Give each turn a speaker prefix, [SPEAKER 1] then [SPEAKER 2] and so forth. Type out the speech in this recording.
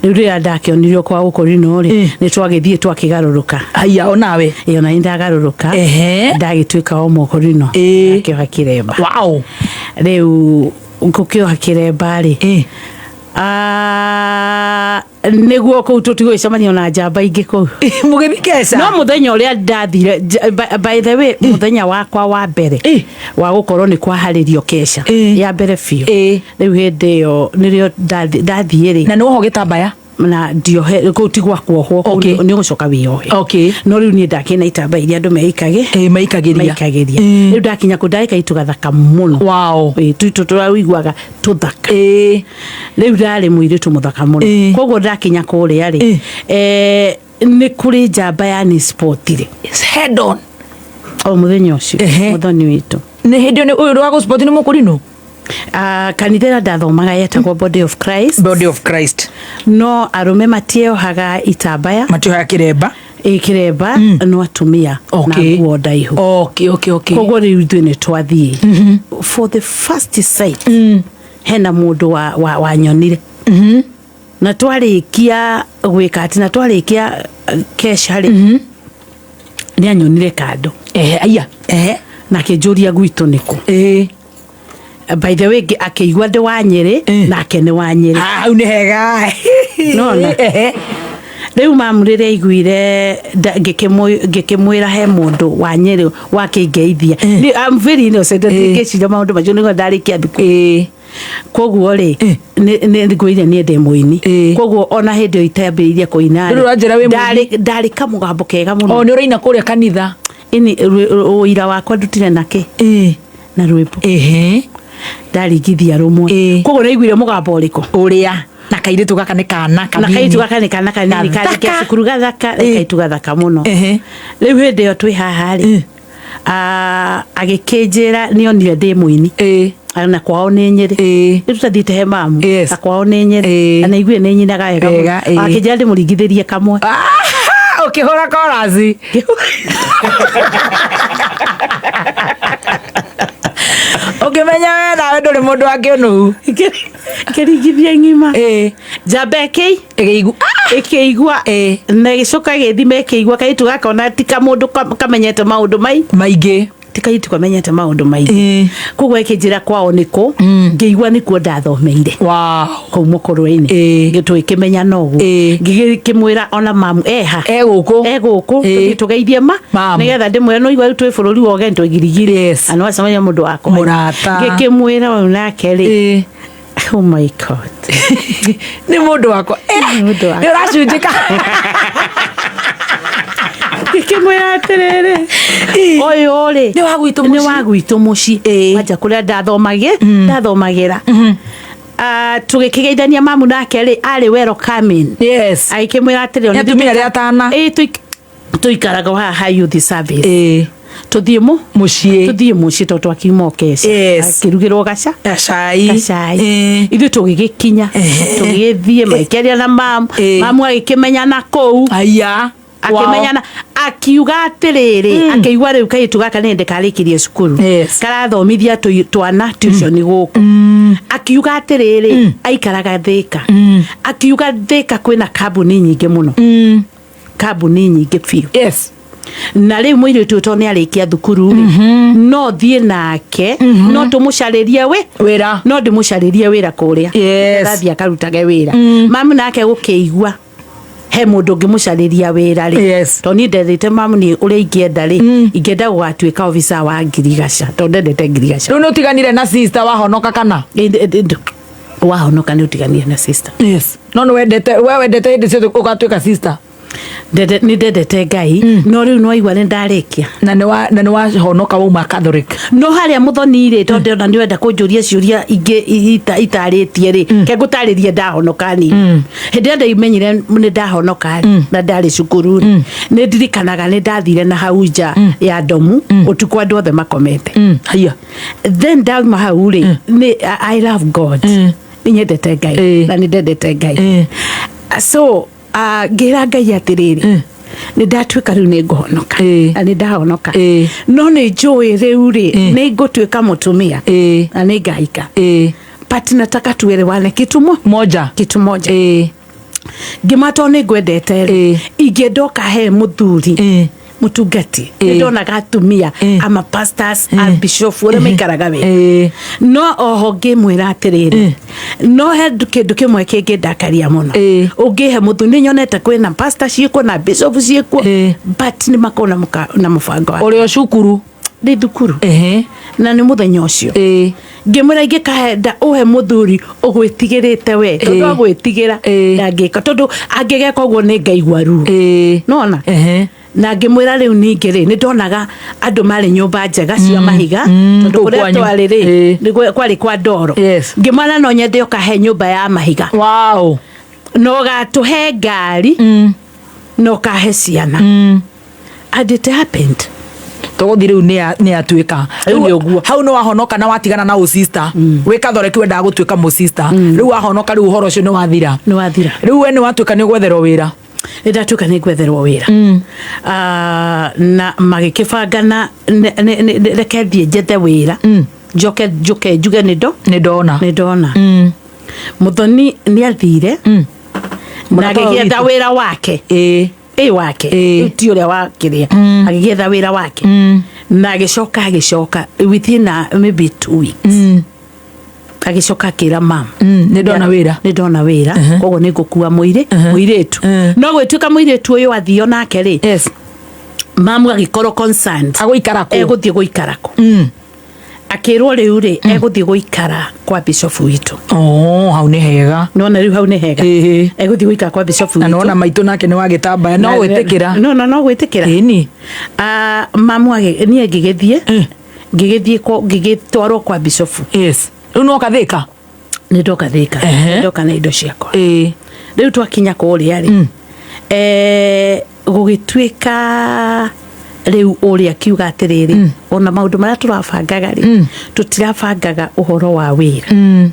[SPEAKER 1] Rĩu rĩrĩa ndakĩonirio kwa gũkũrinũ rĩ, nĩ twagĩthiĩ twakĩgarũrũka.
[SPEAKER 2] Haiya, onawe?
[SPEAKER 1] Ĩyo na nĩ ndagarũrũka. Ndagĩtuĩka o mũkũrinũ. Ndakĩoha kĩremba. Rĩu ngũkĩoha kĩremba rĩ, ah, nĩguo kũu tũtigũgĩcemania na njamba ingĩ kũu.
[SPEAKER 2] Mũgĩthiĩ keca?
[SPEAKER 1] No mũthenya ũrĩa ndathire, by the way, mũthenya wakwa wa mbere wa gũkorwo nĩ kwaharĩrio keca ya mbere biũ, rĩu hĩndĩ ĩyo nĩrĩo ndathiĩ rĩ.
[SPEAKER 2] Na nĩ woho gĩtambaya?
[SPEAKER 1] Na ndiohe kũu, ti gwa kuohwo kũu. Nĩ ũgũcoka wĩyohe. No rĩu niĩ ndakĩna itambaya iria andũ meikagĩ
[SPEAKER 2] Maikagĩria.
[SPEAKER 1] Maikagĩria. Rĩu ndakinya kũu ndarĩ kaitũ gathaka mũno. Ĩĩ, tũrawiguaga tũthaka. Rĩu ndarĩ mũirĩtu mũthaka mũno. Koguo ndakinya kũrĩa rĩ, nĩ kũrĩ njamba ya ni sport rĩ.
[SPEAKER 2] Head on.
[SPEAKER 1] O mũthenya ũcio, mũthoni witũ.
[SPEAKER 2] Nĩ hĩndĩ ĩyo ũyũ wa gũsport nĩ mũkũrinũ?
[SPEAKER 1] Ah, kanitha ĩrĩa ndathomaga yetagwo Body of Christ.
[SPEAKER 2] Body of Christ.
[SPEAKER 1] No arũme matieohaga itambaya.
[SPEAKER 2] Matiohaga kĩremba.
[SPEAKER 1] Ĩ, kĩremba, no atumia na nguo ndaihu. Koguo rĩu ithuĩ nĩ twathiĩ for the first sight, hena mũndũ wanyonire na twarĩkia gwĩka atĩ na twarĩkia kesha rĩ, nĩ anyonire kando.
[SPEAKER 2] Ehe, aya, ehe.
[SPEAKER 1] Na akĩnjũria gwitũ nĩkũ. By the way, akĩigua ndĩ wa Nyĩrĩ. Nake nĩ wa Nyĩrĩ.
[SPEAKER 2] Ah, hau nĩ hega.
[SPEAKER 1] Nona. Rĩu mamu rĩrĩa aiguire ngĩkĩmwĩra he mũndũ wa Nyĩrĩ wakĩngeithia. I'm very innocent. Ngĩciria maũndũ macio nĩguo ndarĩkia thukuru. Koguo rĩ, nĩ ngwĩrire niĩ ndĩ mũini. Koguo ona hĩndĩ ĩyo itambĩrĩirie kũina
[SPEAKER 2] Rĩu
[SPEAKER 1] rĩ,
[SPEAKER 2] ũranjĩra wĩ mũini?
[SPEAKER 1] Ndarĩ kamũgambo kega mũno.
[SPEAKER 2] O nĩ ũraina kũrĩa kanitha?
[SPEAKER 1] Ini ũira wakwa ndutire nakĩ na rwĩmbo. Ndaringithia rũmwe. Koguo nĩaiguire mũgambo ũrĩkũ.
[SPEAKER 2] Ũrĩa na kairĩtu gaka nĩ kana
[SPEAKER 1] na
[SPEAKER 2] kanini.
[SPEAKER 1] Kairĩtu gaka nĩ kana kanini.
[SPEAKER 2] Gathaka.
[SPEAKER 1] Karĩkia cukuru, gathaka. Kairĩtu gathaka mũno. Rĩu hĩndĩ ĩyo twĩ haha rĩ, ah, agĩkĩnjĩra nĩonire ndĩ mũini. Na kwao nĩ Nyĩrĩ. Rĩu tũtathiĩte he mamu. Na kwao nĩ Nyĩrĩ. Na nĩaiguire nĩ nyinaga wega mũno.
[SPEAKER 2] Wega, ĩĩ.
[SPEAKER 1] Akĩnjĩra ndĩmũringithĩrie kamwe.
[SPEAKER 2] Ah, ũkĩhũra korasi. Ũkĩmenya we nawe ndũrĩ mũndũ wa kĩũnũhu.
[SPEAKER 1] Kĩringithia ng'ima. Njamba ĩkĩi
[SPEAKER 2] Ĩkĩigua.
[SPEAKER 1] Ĩkĩigua. Na ĩgĩcoka ĩgĩthima, ĩkĩigua kairĩtu gaka ona ti kamũndũ kamenyete maũndũ mai
[SPEAKER 2] maingĩ.
[SPEAKER 1] Ti kairĩtu kamenyete maũndũ maingĩ. Koguo ĩkĩnjĩra kwao nĩkũ, ngĩigua nĩkuo ndathomeire. Kũu mũkũrwe-inĩ. Tũgĩkĩmenyana ũguo. Ngĩkĩmwĩra ona mamu eha.
[SPEAKER 2] E gũkũ.
[SPEAKER 1] E gũkũ. Tũthiĩ tũgeithie ma
[SPEAKER 2] Mamu.
[SPEAKER 1] Nĩgetha ndĩmwĩre no igua rĩu twĩ bũrũri wa ũgeni, twĩ Girigiri. Na nĩwacemania mũndũ wa kũhanya.
[SPEAKER 2] Mũrata.
[SPEAKER 1] Ngĩkĩmwĩra ũyũ nake rĩ, oh my God.
[SPEAKER 2] Nĩ mũndũ wakwa.
[SPEAKER 1] Nĩ mũndũ wakwa.
[SPEAKER 2] Nĩ ũracunjĩka.
[SPEAKER 1] Ngĩkĩmwĩra atĩrĩrĩ, ũyũ rĩ
[SPEAKER 2] Nĩ wa gwitũ
[SPEAKER 1] nĩ
[SPEAKER 2] mũciĩ.
[SPEAKER 1] wa gwitũ mũciĩ. Kwanja kũrĩa ndathomagĩra. Ah, tũgĩkĩgeithania mamu nake rĩ, arĩ welcoming. Agĩkĩmwĩra atĩrĩ,
[SPEAKER 2] Nĩ atumia arĩa atana.
[SPEAKER 1] Ĩĩ, tũikaraga haha ha youth service. Tũthiĩ
[SPEAKER 2] Mũciĩ.
[SPEAKER 1] Tũthiĩ mũciĩ tondũ twakiuma o keca. Akĩrugĩrwo gaca
[SPEAKER 2] Gacai.
[SPEAKER 1] Gacai. Ithuĩ tũgĩgĩkinya, tũgĩgĩthiĩ magĩkĩaria na mamu. Mamu agĩkĩmenyana kũu.
[SPEAKER 2] Aya.
[SPEAKER 1] Akĩmenyana, akiuga atĩrĩrĩ, akĩigua rĩu kairĩtu gaka nĩ hĩndĩ karĩkirie cukuru. Karathomithia twana tuition gũkũ. Akiuga atĩrĩrĩ, aikaraga Thĩka. Akiuga Thĩka kwĩna kambuni nyingĩ mũno, kambuni nyingĩ biũ. Na rĩu mũirĩtu ũyũ tondũ nĩ arĩkia thukuru rĩ, no thiĩ nake, no tũmũcarĩrie wĩ
[SPEAKER 2] Wĩra.
[SPEAKER 1] No ndĩmũcarĩrie wĩra kũrĩa. Athiĩ akarutage wĩra. Mamu nake gũkĩigua he mũndũ ũngĩmũcarĩria wĩra rĩ, tondũ niĩ ndethĩte mamu niĩ ũrĩa ingĩenda rĩ, ingĩenda gũgatuĩka officer wa ngirigaca tondũ ndendete ngirigaca.
[SPEAKER 2] Rĩu nĩ ũtiganire na sister wahonoka kana?
[SPEAKER 1] Wahonoka nĩ ũtiganire na sister.
[SPEAKER 2] No nĩ wendete, we wendete hĩndĩ ciothe ũgatuĩka sister?
[SPEAKER 1] Nĩ ndendete Ngai, no rĩu nĩwaigua nĩ ndarĩkia.
[SPEAKER 2] Na nĩ wahonoka wauma Catholic.
[SPEAKER 1] No harĩa mũthoni rĩ, tondũ ndĩrona nĩ wenda kũnjũria ciũria ingĩ itarĩtie rĩ, ke ngũtarĩrie ndahonoka ni hĩndĩ ĩrĩa ndaimenyire nĩ ndahonoka rĩ, na ndarĩ cukuru rĩ, nĩ ndirikanaga nĩ ndathire na hau nja ya ndomu ũtukũ andũ othe makomete.
[SPEAKER 2] Haiya.
[SPEAKER 1] Then ndauma hau rĩ, nĩ I love God, nĩ nyendete Ngai. Na nĩ ndendete Ngai. So ngĩra Ngai atĩrĩrĩ, nĩ ndatuĩka rĩu nĩ ngũhonoka. Na nĩ ndahonoka. No nĩ njũĩ rĩu rĩ, nĩ ngũtuĩka mũtumia. Na nĩ ngahika. But nataka tuelewane kitu
[SPEAKER 2] moja.
[SPEAKER 1] Kitu moja. Ngĩmwĩra tondũ nĩ ngwendete rĩ, ingĩenda ũkahe mũthuri mũtungati. Nĩ ndonaga atumia ama pastors, a bishop, ũrĩa maikaraga wega. No oho ngĩmwĩra atĩrĩrĩ, no he kĩndũ kĩmwe kĩngĩndakaria mũno. Ũngĩhe mũthuri, nĩ nyonete kwĩna pastor ciĩkuo na bishop ciĩkuo, but nĩ makorwo na mũbango wa
[SPEAKER 2] Ũrĩ o cukuru?
[SPEAKER 1] Ndĩ thukuru. Na nĩ mũthenya ũcio ngĩmwĩra ingĩkahenda ũhe mũthuri ũgwĩtigĩrĩte we, tondũ agwĩtigĩra ndangĩka, tondũ angĩgeka ũguo nĩ ngaigua ruo. Nona na ngĩmwĩra rĩu ningĩ rĩ, nĩ ndonaga andũ marĩ nyũmba njega cia mahiga, tondũ
[SPEAKER 2] Kũu
[SPEAKER 1] kũrĩa
[SPEAKER 2] kwanyu.
[SPEAKER 1] twarĩ rĩ, nĩ kwarĩ kwa ndoro. Ngĩmwĩra no nyende ũkahe nyũmba ya mahiga na ũgatũhe ngari na ũkahe ciana. And it happened.
[SPEAKER 2] Tũgũthiĩ rĩu nĩ atuĩka.
[SPEAKER 1] Rĩu nĩ ũguo.
[SPEAKER 2] Hau nĩ wahonoka na watigana na ũsista wĩ kathoreki, wendaga gũtuĩka mũsista. Rĩu wahonoka, rĩu ũhoro ũcio nĩ wathira.
[SPEAKER 1] Nĩ wathira.
[SPEAKER 2] Rĩu we nĩ watuĩka nĩ gwetherwo wĩra.
[SPEAKER 1] Nĩ ndatuĩka nĩ ngwetherwo wĩra. Ah, na magĩkĩbangana reke thiĩ njethe wĩra, njoke njũke njuge nĩ ndo
[SPEAKER 2] Nĩ ndona.
[SPEAKER 1] Nĩ ndona. Mũthoni nĩ athire na
[SPEAKER 2] Mũrata ũyũ
[SPEAKER 1] agĩgĩetha
[SPEAKER 2] witũ.
[SPEAKER 1] wĩra wake. Ĩ wake. Rĩu ti ũrĩa wa kĩrĩa, agĩgĩetha wĩra wake na agĩcoka within maybe 2 weeks agĩcoka akĩra mam,
[SPEAKER 2] Nĩ ndona wĩra.
[SPEAKER 1] Nĩ ndona wĩra, koguo nĩ ngũkua mũirĩtu. No gwĩtuĩka mũirĩtu ũyũ athio nake rĩ, mamu agĩkorwo concerned.
[SPEAKER 2] Agũikara kũ?
[SPEAKER 1] Egũthiĩ gũikara kũ? Akĩrwo rĩu rĩ, egũthiĩ gũikara kwa bishop witũ.
[SPEAKER 2] Oh, hau nĩ hega.
[SPEAKER 1] Nona rĩu hau nĩ hega. Egũthiĩ gũikara kwa bishop
[SPEAKER 2] Na
[SPEAKER 1] witũ.
[SPEAKER 2] nona maitũ nake nĩ wagĩtambaya no gwĩtĩkĩra.
[SPEAKER 1] No gwĩtĩkĩra.
[SPEAKER 2] Ĩni.
[SPEAKER 1] Ah, mamu niĩ ngĩgĩthiĩ ngĩgĩthiĩ ngĩgĩtwarwo kwa bishop.
[SPEAKER 2] Yes, rĩu no kathĩka.
[SPEAKER 1] Nĩ ndoka Thĩka. Nĩ ndoka na indo ciakwa. Rĩu twakinya kũrĩa rĩ, gũgĩtuĩka rĩu ũrĩa akiuga atĩrĩrĩ, ona maũndũ marĩa tũrabangaga rĩ, tũtirabangaga ũhoro wa wĩra.